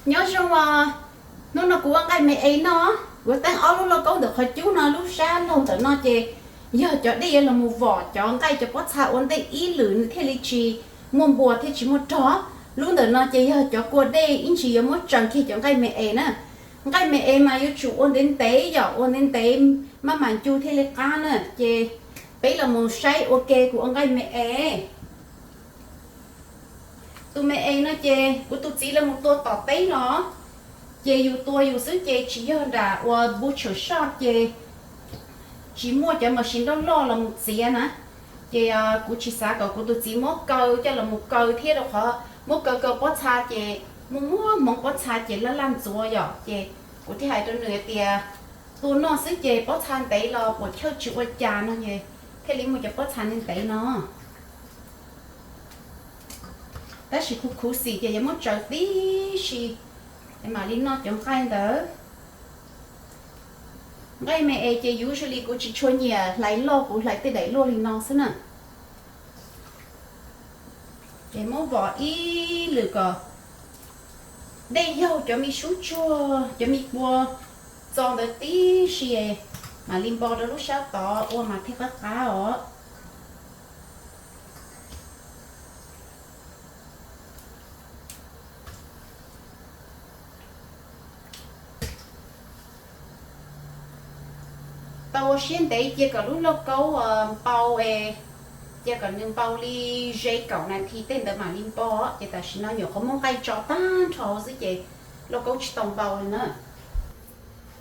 Nyob zoo os, hnub no kuv ua nqaij me es noj. Kuv teeb ob lub lauj kaub ntawm qhov cub no, lub sab laug ntawm no ces yog cov dej yuav los mus vom cov nqaij cov pob txha ua ntej ib lwm nws thiaj li tsis muaj npua thiab tsis muaj rog. Lub ntawm no ces yog cov kua dej ib ntsis yuav muab tsaws kiag cov nqaij me es na. Nqaij me es mas yuav tsum ua ntev ntev yom, ua ntev ntev maj mam ncu thiaj li qab na. Ces peb los mus saib ua ke kuv ua nqaij me es. Tus me es no ces kuv tus txiv lawv mus tua tom teb los, ces yus tua yus xwb ces tsis yog nram uas butcher shop ces tsis muaj cov machine loj loj los mus txiav na. Ces kuv tsis xav kom kuv tus txiv muab kaw coj los mus kaw thiab, rau qhov muab kaw kaw pob txha ces muaj muaj hmoov pob txha ces laj laj ntxuav yom. Ces kuv thiaj hais rau nws tias tua noj xwb ces pob txha ntev los puas chawj tsis ua cas no es thiaj li muaj cov pob txha ntev ntev no. Tab sis khuv khuv xim ces yuav muab tsaws tib si, mam li noj cov nqaij ntawd. Nqaij me es ces usually kuv tsis tshua nyiam hlais loj, kuv hlais tej daim luaj li no xwb na. Ces muab vom ib lwm kom dej yaug cov me sub tsuag cov me kua txo ntawd tib si, mam li npo rau lub sab tod ua mas thiaj qab qab os. Tau ua siab ntev cia kom lub lauj kaub npau es, cia kom nws npau li ze kaum nas this tej ntawd mam li npo. Ces tam sim no nyuam qhuav muab nqaij tso tag nrho xwb ces lauj kaub tsis tau npau li na.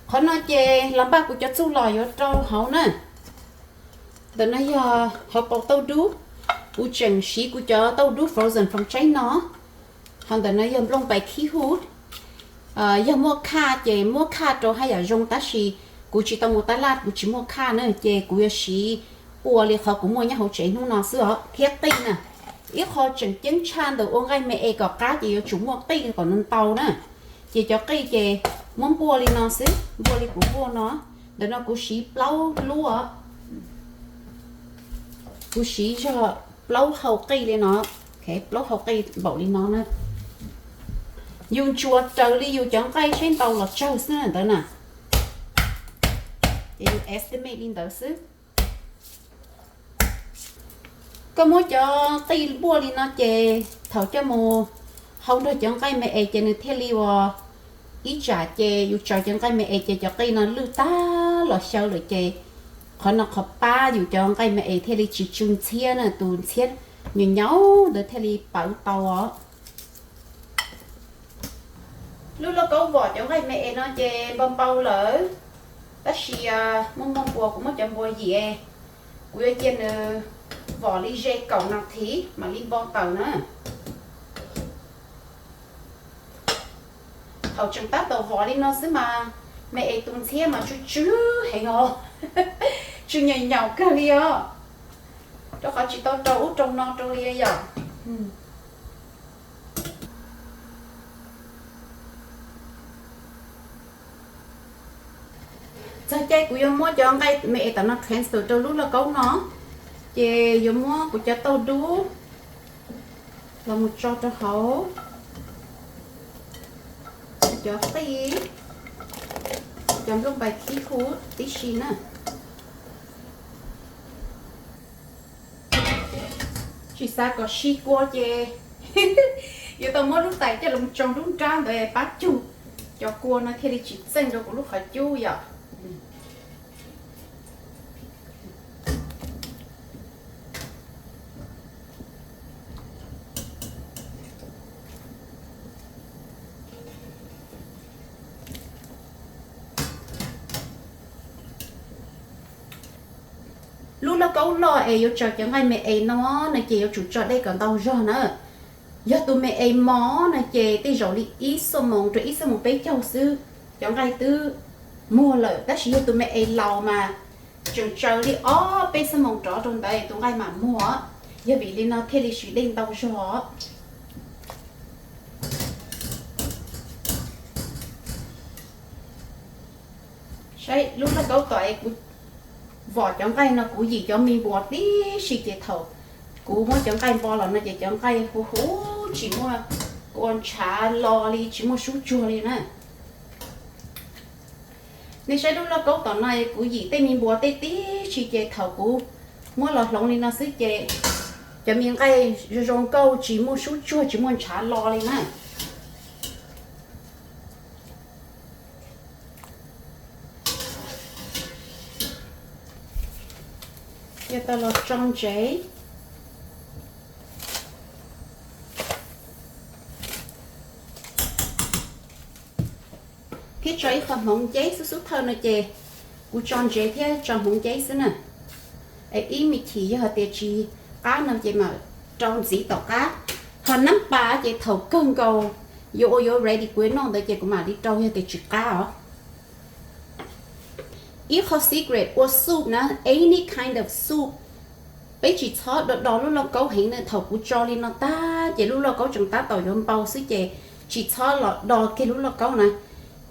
Qhov no ces los npaj kuv cov txuj lom yuav rau hauv na. Ntawm no yog hauv paus tauj dub, kuv tseem siv kuv cov tauj dub frozen from China no. Ho ntawm no yog nplooj pais khib huv. Yog muaj khaj ces muab khaj rau haj yam zoo, tab sis kuv tsis tau mus tab laj kuv tsis muaj khaj na, ces kuv yuav siv ua li qhov kuv muaj nyob hauv tsev hnub no xwb os. Thiab qij na, ib qho tseem ceeb tshaj ntawm ua nqaij me es kom qab ces yuav tsum muaj qij kom nws ntau na. Ces cov qij ces muab npuaj li no xwb, npuaj li kuv npuaj no. Ntawm no kuv siv plaub lub, kuv siv zog plaub hau qij li no, plaub hau qij npaum li no na. Yus ntsuas raws li yus cov nqaij seb ntau los tsawg xwb ntawd na. Ces yus estimate li ntawd xwb. Koj muab cov qij npuaj li no ces thaum coj mus hau nrog cov nqaij me es ces nws thiaj li ua ib tsam ces yus tsaws cov nqaij me es ces cov qij no lwj tag los xyaw lawm ces qhov no qhov pab yus cov nqaij me es thiaj li tsis tsw ntxhiab na, tus ntxhiab nyaum nyaum ntawd thiaj li pawv tau os. Lub lauj kaub vom cov nqaij me es no ces npau npau lawm, tab sis muaj muaj npua, kuv muab cov npua yim, kuv yuav cia nws vom li ze kaum nas this mam li npo tawm na. Thaum tseem tab tom vom li no xwb mas me es tus ntxhiab mas tsw tsw heev os, tsw nyaum nyaum kawg li os, rau qhov tsis tau rau ub rau no rau li yom. Txog caij kuv yuav muab cov nqaij me es tom no transfer rau lub lauj kaub no, ces yuav muab kuv cov tauj dub los mus tso rau hauv, cov qij, cov nplooj pais khib huv tib si na. Tsis xav kom si kua ces yuav tau muab lub tais coj los tso lub nrab ntawd pab cug, cov kua no thiaj li tsis txeej rau kuv lub qhov cub yom. Lub lauj kaub loj es yuav tsaws cov nqaij me es no no ces yuav tsum tso dej kom ntau zog na. Yog tus me es mos no ces tej zaum li ib xuab moos rau ib xuab moos peb caug xwb, cov nqaij twb muag lawm, tab sis yog tus me es laus mas tseem tsaws li ob peb xuab moos rov rau ntawd tus nqaij mam muag. Yog vim li no thiaj li siv dej ntau zog. Saib lub lauj kaub tom es kuv vom cov nqaij no kuv yim cov me npua tib si ces thaum kuv muab cov nqaij npo los no ces cov nqaij huv huv tsis muaj Ua ntshav lo li tsis muaj sub tsuag li na. Nej saib lub lauj kaub tom no kuv yim tej me npua tej tib si ces thaum kuv muab los hloov li no xwb ces cov me nqaij zoo zoo nkauj tsis muaj sub tsuag tsis muaj ntshav lo li na. Yuav tau los tso ntsev thiab tso ib qho hmoov nceb xub xub thawj no ces kuv tso ntsev thiab tso hmoov nceb xwb na. Es ib me chim yog hais tias tsis qab no ces mam rau ntxiv tom qab. Ho nab pas ces thaum kawg nkaus yuav ua yuav ready kuv yuav noj ntawd ces kuv mam li rau yog tias tsis qab os. Ib qho secret ua soup na, any kind of soup, peb tsis txhob do do lub lauj kaub heev na. Thaum kuv tso li no tag ces lub lauj kaub tseem tab tom yuav npau xwb ces tsis txhob los do kiag lub lauj kaub na.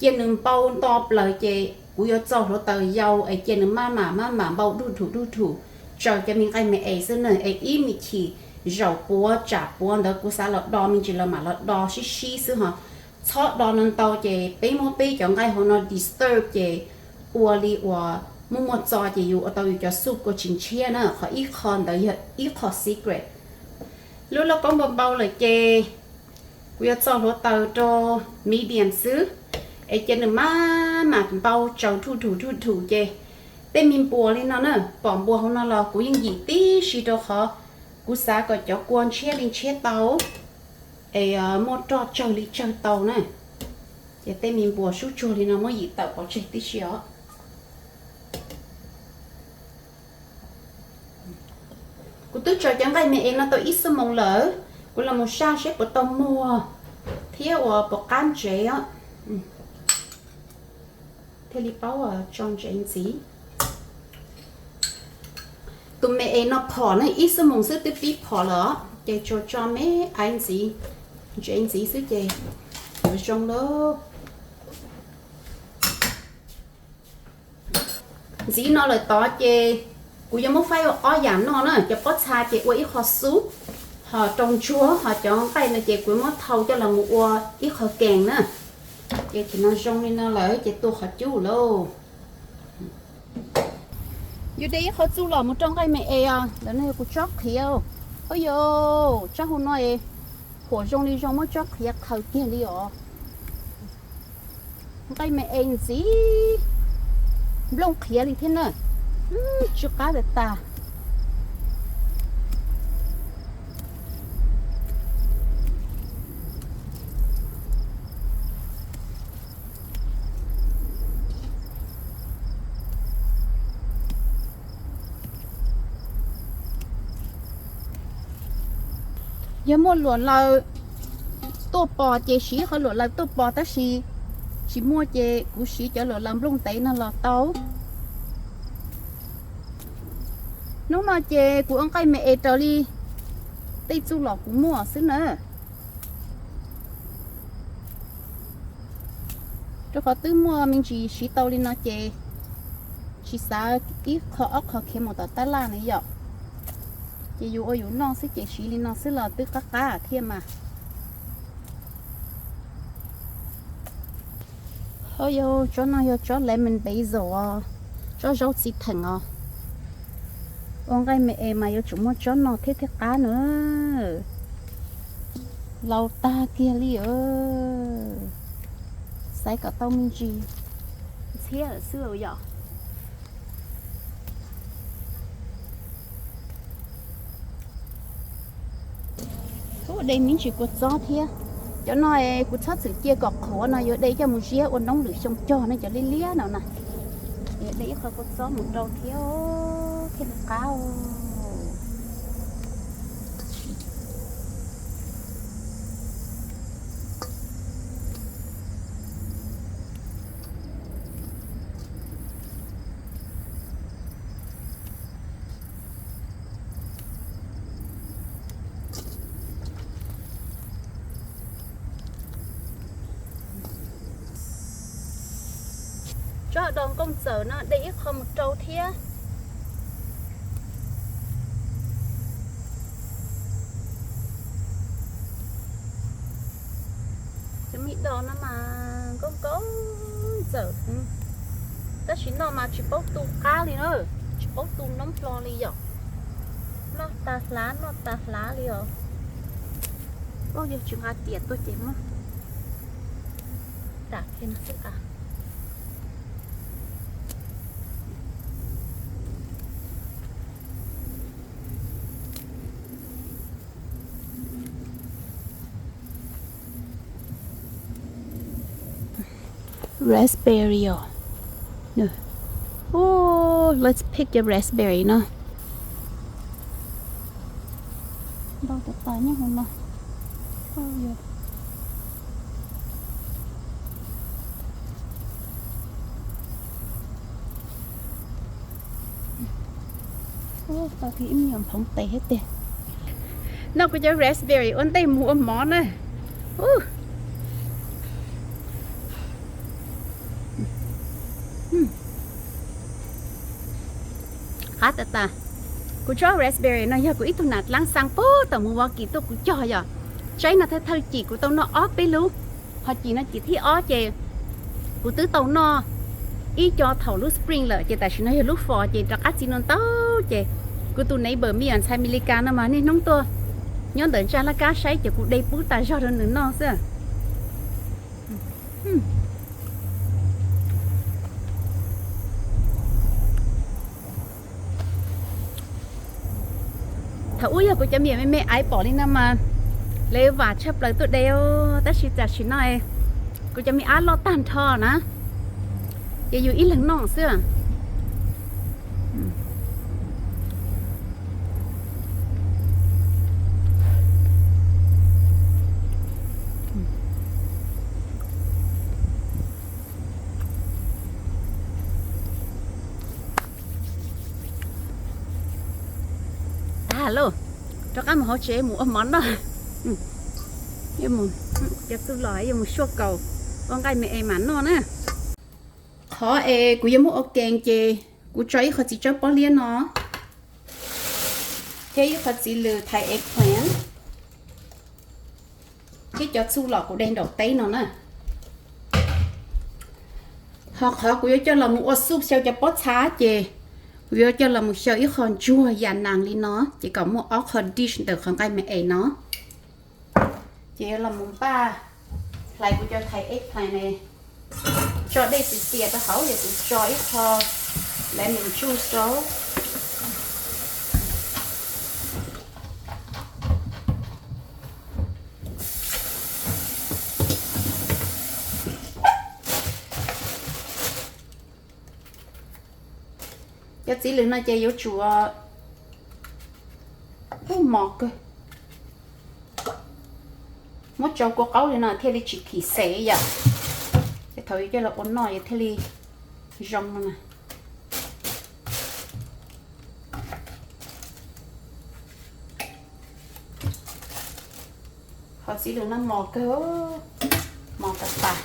Cia nws npau nto plaws ces kuv yuav txo hluav taws yau es cia nws maj mam maj mam npau duj dhum duj dhum, tsaws cov me nqaij me es xwb na. Es ib me chim zaum puav tsam puav ntawd kuv xav los do me ntsis los mam los do sib sib xwb ho. Txhob do no ntau ces peb muab peb cov nqaij hauv no disturb ces ua li uas muaj muaj txo ces yus ua tau yus cov soup kuj tsis ntshiab na. Qhov ib qho ntawd yog ib qho secret. Lub lauj kaub npau npau lawm ces kuv yuav txo hluav taws rau medium xwb, es cia nws maj mam npau tsaws thuj thum thuj thum ces tej me npua li no na, pom npua hauv no los kuv yeej yim tib si rau qhov kuv xav kom cov kua ntshiab li ntshiab tau, es muaj roj tsawg li tsawg tau na. Ces tej me npua sub tsuag li no muab yim tawm pov tseg tib si os. Kuv twb tsaws cov nqaij me es no tau ib xuab moos lawm, kuv los mus saj seb puas tau muag thiab uas puas qab ntsev os. Thiaj li paub tso ntsev ntxiv. Tus me es no phom ne ib xuab moos xwb twb pib phom lawm os, ces tsuas tso me aiv ntxiv, ntsev ntxiv xwb ces yuav zoo lauj. Ntxiv no lawm tod ces kuv yuav muab faib ua ob yam noj na, cov pob txha ces ua ib qho xub, ho rau ntsuag, ho cov nqaij no ces kuv muab thau coj los mus ua ib qho kees na. Ces tam no zoo li no lawm ces tua qhov cub lauj. Yus de ib qho txuj lom mus rau nqaij me es os, lawm no yog kuv tsob qhiav. Ov yos, tsob hauv no es huam zoo li zoo muab tsob qhiav qhaws kiag li os. Nqaij me es ntxiv, nplooj qhiav li thiab na, tsw qab tas tas. Yog muaj luam laws tuaj pos ces siv qhov luam laws tuaj pos, tab sis tsis muaj ces kuv siv cov luam laws nplooj ntev no los tau. Hnub no ces kuv ua nqaij me es raws li tej txuj lom kuv muaj xwb na. Rau qhov twb muaj me ntsis siv tau li no ces tsis xav ib qho ob qho khiav mus tom tab laj na yom. Ces yus ua yus noj xwb ces siv li no xwb los twb qab qab thiab mas. Ho yog tsob no yog tsob lemon basil os, tsob zaub txiv theem os. Ua nqaij me es mas yuav tsum muaj tsob no thiab thiaj qab na. Laus tag kiag li os. Xaiv kom tau me ntsis ntxhiab lawm xwb yom. Ub, de me ntsis kua txob thiab. Cov no kuv txhob txwm cia kom qhuav no, yuav de coj mus ziab ua noob lwm xyoo cog ne, cov liab liab no na. Yuav de ib qho kua txob mus rau thiab, thiaj li qab. Tsob hau dos nkooj txawm no de ib qho mus rau thiab. Dos no mas nkauj nkauj ntxawm, tab sis noj mas tsis paub tu qab li na, tsis paub tu noob hlo li yom. Noj tas hlav noj tas hlav li os. Yog tsis nqa tias tuaj ces muab tam kiag no xwb as. Raspberry os. Oh, let's pick a raspberry no. Ntau tas tas nyob hauv no. Tau kiag ib me nyuam phoov tes thiab tiag. Noj kuv cov raspberry ua ntej mus ua mov na. Qab tas tas. Kuv tsob raspberry no yog kuv ib tug nam dlaab xaa puag tom mus Ua Kis tuaj kuv cog yom. Tsaib no thawj thawj cim kuv tau noj ob peb lub, ho cim no cim thib ob ces kuv twb tau noj ib co thaum lub spring lawm ces tam sim no yog lub fall ces rov qab txiv no ntau ces kuv tus neighbor me ntxhais Amelikas no mas niaj hnub tuaj nyob ntawm ntsaj laj kab saib ces kuv de pub tas zog rau nws noj xwb. Thaum ub yog kuv cov me me aiv pom li no mas lawv vam tshaj plaws tuaj de, tab sis tam sim no kuv cov me ab loj tag nrho na, ces yus ib leeg noj xwb. Tag lauj, rov qab mus hauv tsev mus ua mov noj. Cov txuj lom yuav mus suaj kaus ua nqaij me es mam noj na. Qhov es kuv yuav muab ua kees ces kuv tso ib qho txiv tsawb pob liab no, thiab ib qho txiv lws thaiv eggplant, thiab cov txuj lom kuv de nraum teb no na. Ho qhov kuv yuav coj los mus ua soup xyaw cov pob txha ces kuv yuav coj los mus xyaw ib qho ntsuag yam nas li no ces kom muaj ob qho dish ntawm qhov nqaij me es no. Ces yuav los mus npaj hlais kuv cov thaiv eggplant ne, tso dej txias txias rau hauv, yog kuv tso ib qho lemon juice rau. Cov txiv lws no ces yuav tsum ub mos kawg, muab tsau kua qaub li no thiaj li tsis phim xev yom. Ces thaum yuav coj los ua noj yuav thiaj li zoo no na. Qhov txiv lws no mos kawg, mos tas tas.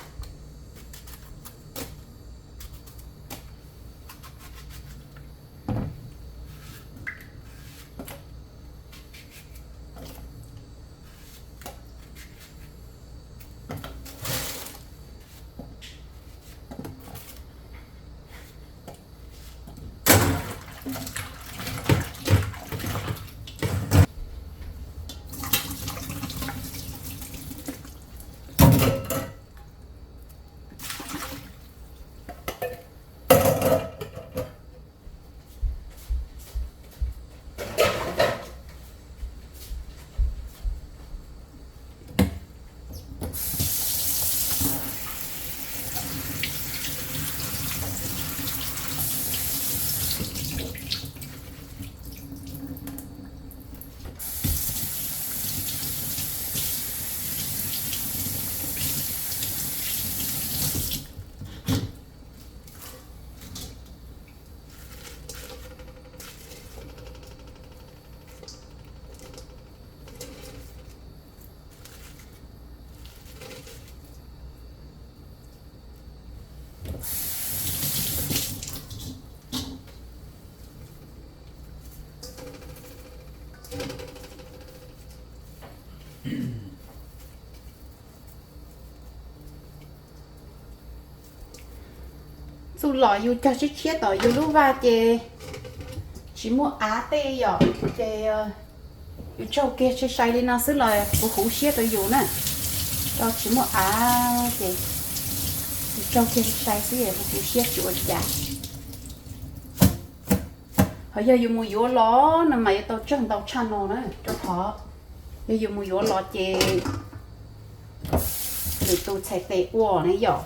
Txuj lom yus cog tshiab tshiab tom yus lub vaj ces tsis muaj av tej yom, ces yus tsaug kiag sai sai li no xwb los kuv huv siab rau yus na. Rau tsis muaj av ces yus tsaug kiag sai sai xwb, huv siab tsis ua cas. Ho yog yus mus yuav los no mas yuav tau tsaug ntau tshaj no na, rau qhov yog yus mus yuav los ces lwm tus txhais tes ua na yom.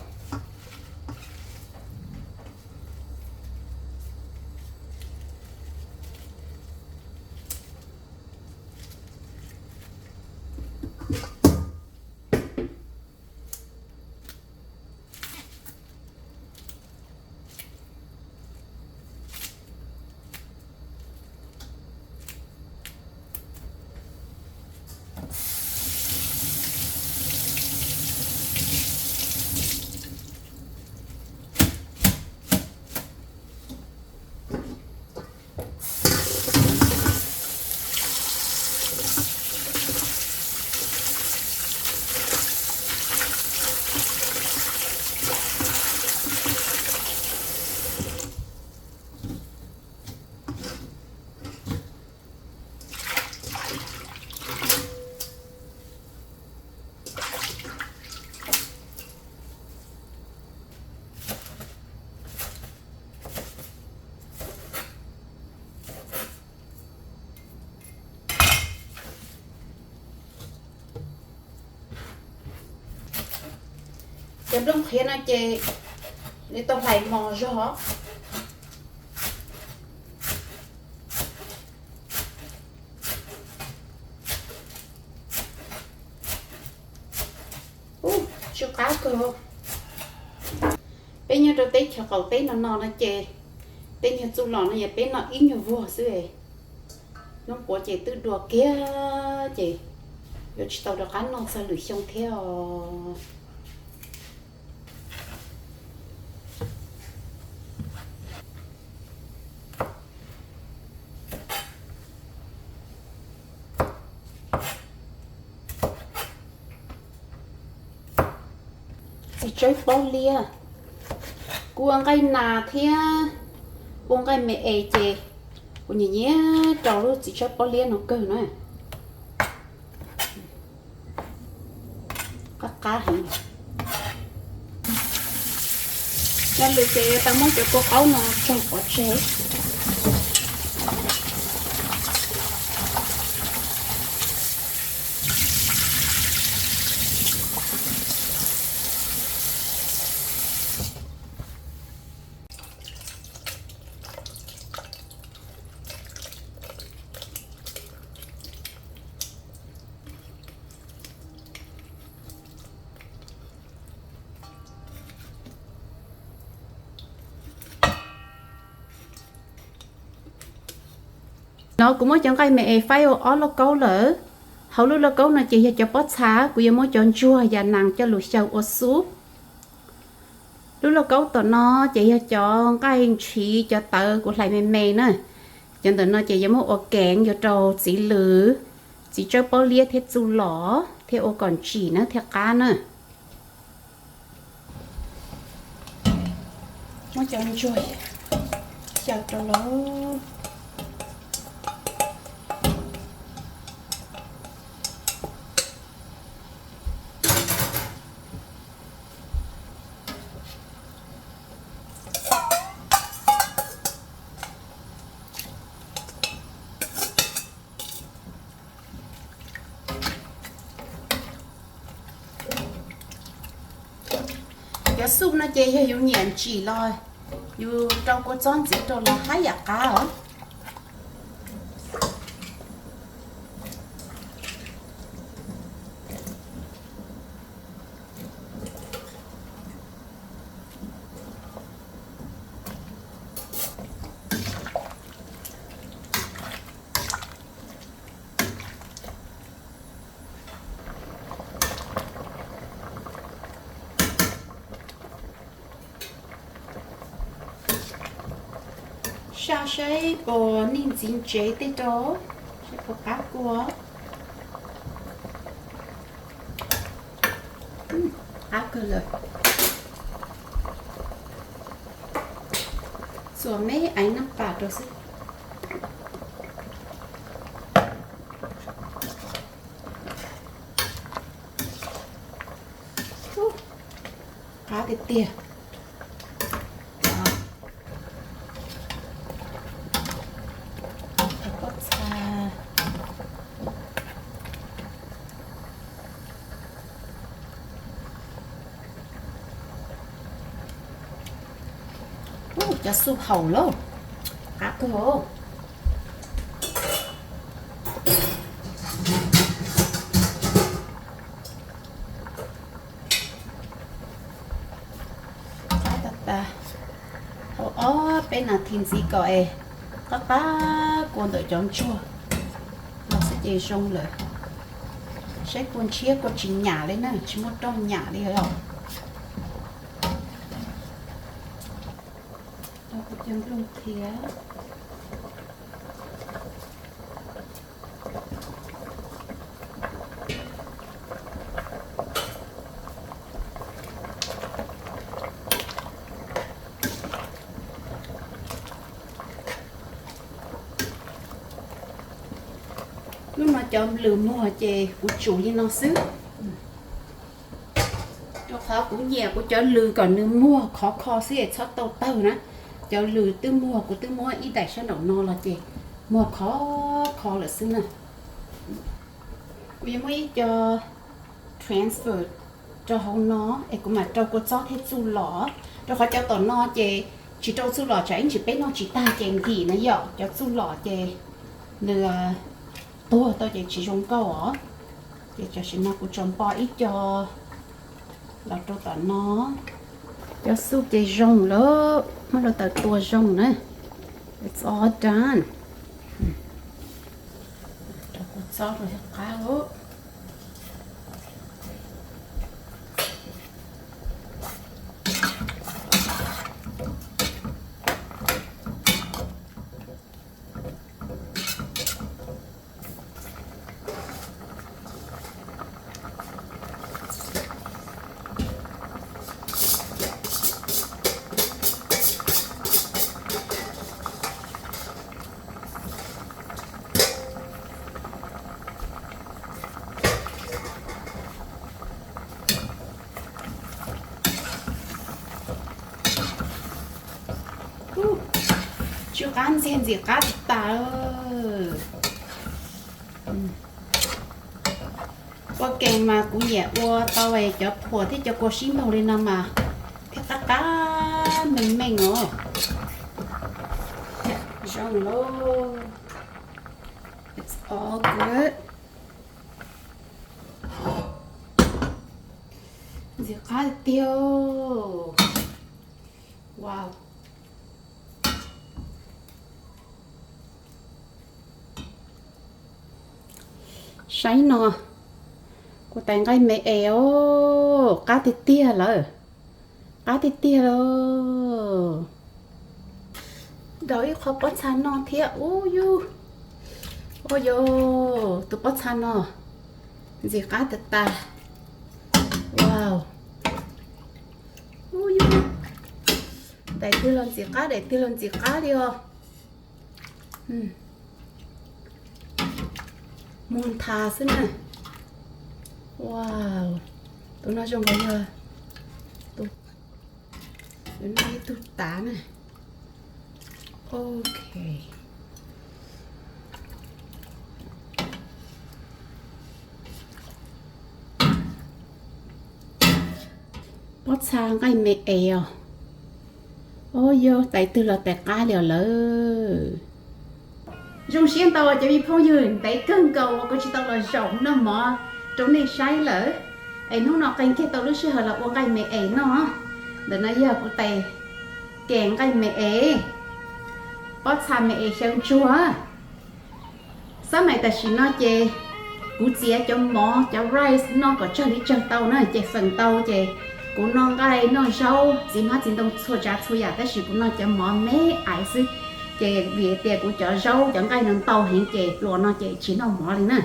Cov nplooj qhiav no ces nws tau hlais mos zog. Ub, tsw qab kawg. Peb nyob rau teb chaws qaum teb no no no ces peb nyuag txuj lom no yog peb noj ib nyuag vuag xwb. Hnub puav ces twb dua kiag ces yuav tsis tau rov qab noj txog lwm xyoo thiab os. Txiv tsawb pob liab, kuv ua nqaij nas thiab ua nqaij me es ces kuv nyiam nyiam rau lub txiv tsawb pob liab no kawg na. Qab qab heev. Cov lwm ces yuav tau muab cov kua qaub no tsaug pov tseg. No kuv muab cov nqaij me es faib ua ob lauj kaub lawm. Hauv lub lauj kaub no ces yog cov pob txha, kuv yuav muab cov ntsuag yam nas coj lus xyaw ua xub. Lub lauj kaub tom no ces yog cov nqaij ntshiv cov tawv kuv hlais me me na. Cov ntawm no ces yuav muab ua kev yuav rau txiv lws, txiv tsawb pob liab thiab txuj lom thiab ua kom ntsim na thiaj qab na. Muab cov ntsuag xyaw rau lawm. Cov xub no ces yog yus nyiam ntsim los yus rau kua txob ntxiv rau los hab yam qab os. Saj saib puas nij ntxiv ntsev tej rau, saib puas qab kua. Qab kawg lawm. Xuas me aiv nab pas rau xwb. Qab tiag tiag. Pob txha. Cov xuj haum lauj, qab kawg. Qab tag tag, haus ob peb nas this ntxiv kom es qab qab kua ntawm cov ntsuag los xwb ces zoo lawm. Saib kua ntshiab kua tsis nyam li na, tsis muaj roj nyam li os. Rau kuv cov nplooj qhiav. Hnub no cov lws muag ces kuv tsum li no xwb. Rau qhov kuv nyiam kuv cov lws kom nws muag khov kho xwb es txhob tau tawg na. Cov lws twb muag, kuv twb muab ib daim sab nraum no los ces muag khov kho lawm xwb na. Kuv yuav muab ib co transfer rau hauv no es kuv mam rau kua txob thiab txuj lom, rau qhov cov tom no ces tsis rau txuj lom tsam ib ntsis peb noj tsis tag ces nkim na yom. Cov txuj lom ces nws tuag tau ces tsis zoo nkauj os. Ces tam sim no kuv tsuas npo ib co los rau tom no. Cov xuj ces zoo lawm, muab hluav taws tua zoo na. It's all done. Rau kua txob rau thiab qab. Tsw qab ntxiag ntxim qab tas. Ua ke mas kuv nyiam ua tau cov phuam thiab cov kua sib ntaug li no mas thiaj qab qab meej meej os. Zoo lawm. It's all good. Ntxim qab tiag. Wow. Saib no, kuv tais nqaij me es os, qab tiag tiag lawm, qab tiag tiag lawm. Daus ib qho pob txha noj thiab ub yug. Ua yog tus pob txha no ntxim qab tas tas. Wow. Ub yug. Daim twg los ntxim qab, daim twg los ntxim qab li os. Muag nthav xwb na. Wow, tus no zoo nkaus yog tus, tus no ib tug tav na. Ok. Pob txha nqaij me es os. Ub yog tais twg los tais qab li os lawm. Zoo siab ntau cov me phooj ywg, ntev kawg nkaus uas kuv tsis tau los zaum noj mov rau nej saib lawm. Es hnub no qee kiag tau lub sij hawm los ua nqaij me es noj. Ntawm no yog kuv tais kev nqaij me es, pob txha me es xyaw ntsuag. Xab mais tam sim no ces kuv txiav cov mov cov rice noj kom tsawg li tsawg tau na, ces feem ntau ces kuv noj nqaij noj zaub txiv hmab txiv ntoo txhua tsav txhua yam, tab sis kuv noj cov mov me es xwb. Ces vim tias kuv cov zaub cov nqaij no ntau heev ces pluas no ces tsis noj mov li na,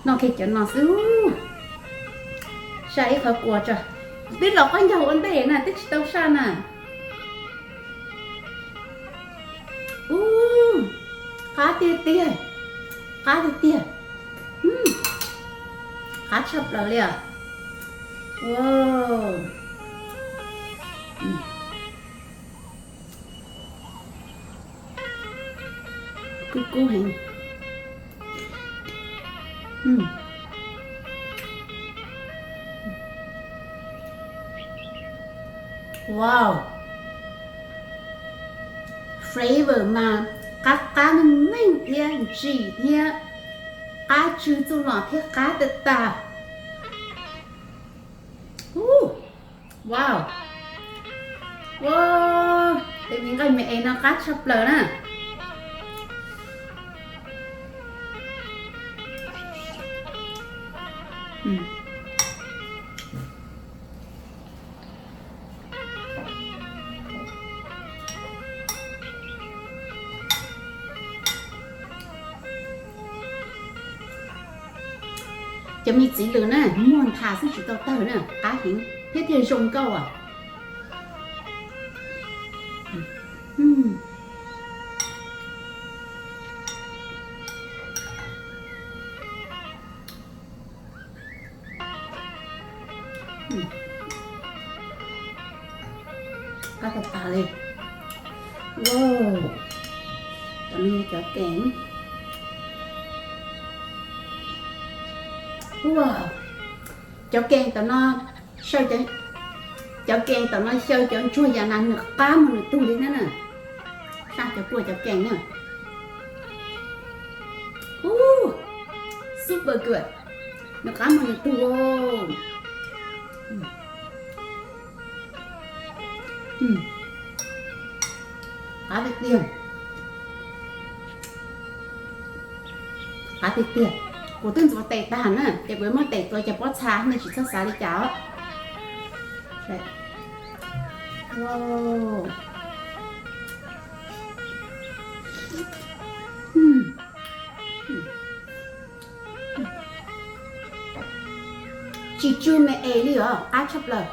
noj kiag cov no xwb. Saj ib qho kua tso, twb los qaub ncaug ua ntej na twb tsis tau saj na. Qab tiag tiag, qab tiag tiag, qab tshaj plaws li os. Wow, kub kub heev. Wow, flavor mas qab qab meej meej thiab ntsim thiab qab tsw txuj lom thiab qab tag tag. Wow, wow, tus me nqaij me es no qab tshaj plaws na. Cov me txiv lws na, muag nthav xwb tsis tau tawg na, qab heev thiab thiaj zoo nkauj as. Qab tag tag li. Wow, cov no yog cov kees. Wow, cov kees tom no, cov kees tom no xyaw cov ntsuag yam na nws qab mus nws tug li na. Saj cov kua cov kees na. Super good, nws qab mus nws tug. Qab tiag tiag, qab tiag tiag. Kuv twb ntxuav tes tag na ces kuv yuav muab tes tuav cov pob txha nej tsis txhob xav li cas os. Tsis tsw me es li os, qab tshaj plaws.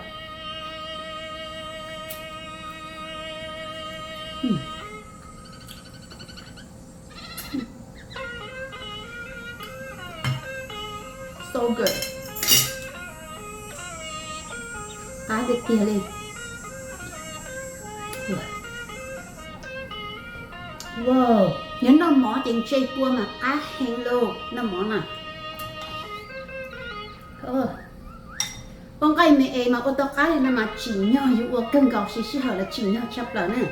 So good, qab tiag tiag li. Wow, yog noj mov ces ntse kua mas qab heev lauj, noj mov na. Ua nqaij me es mas ua tau qab li no mas tsim nyog yus ua kawg nkaus, siv sij hawm los tsim nyog tshaj plaws na.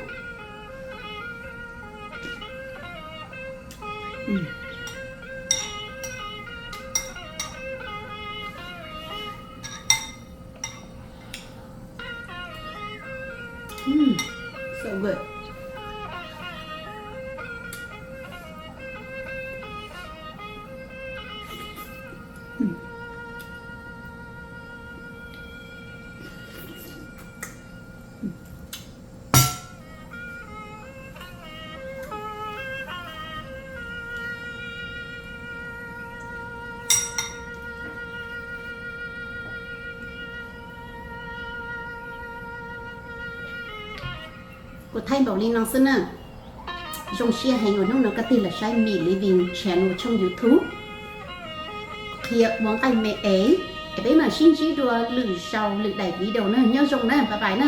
Kuv thaij npaum li no xwb na. Zoo siab heev uas hnub no koj tig los saib Mim Living Channel tshooj YouTube qhia ua nqaij me es. Es peb mam sib ntsib dua lwm zaus lwm daim video na, nyob zoo na, bye bye na.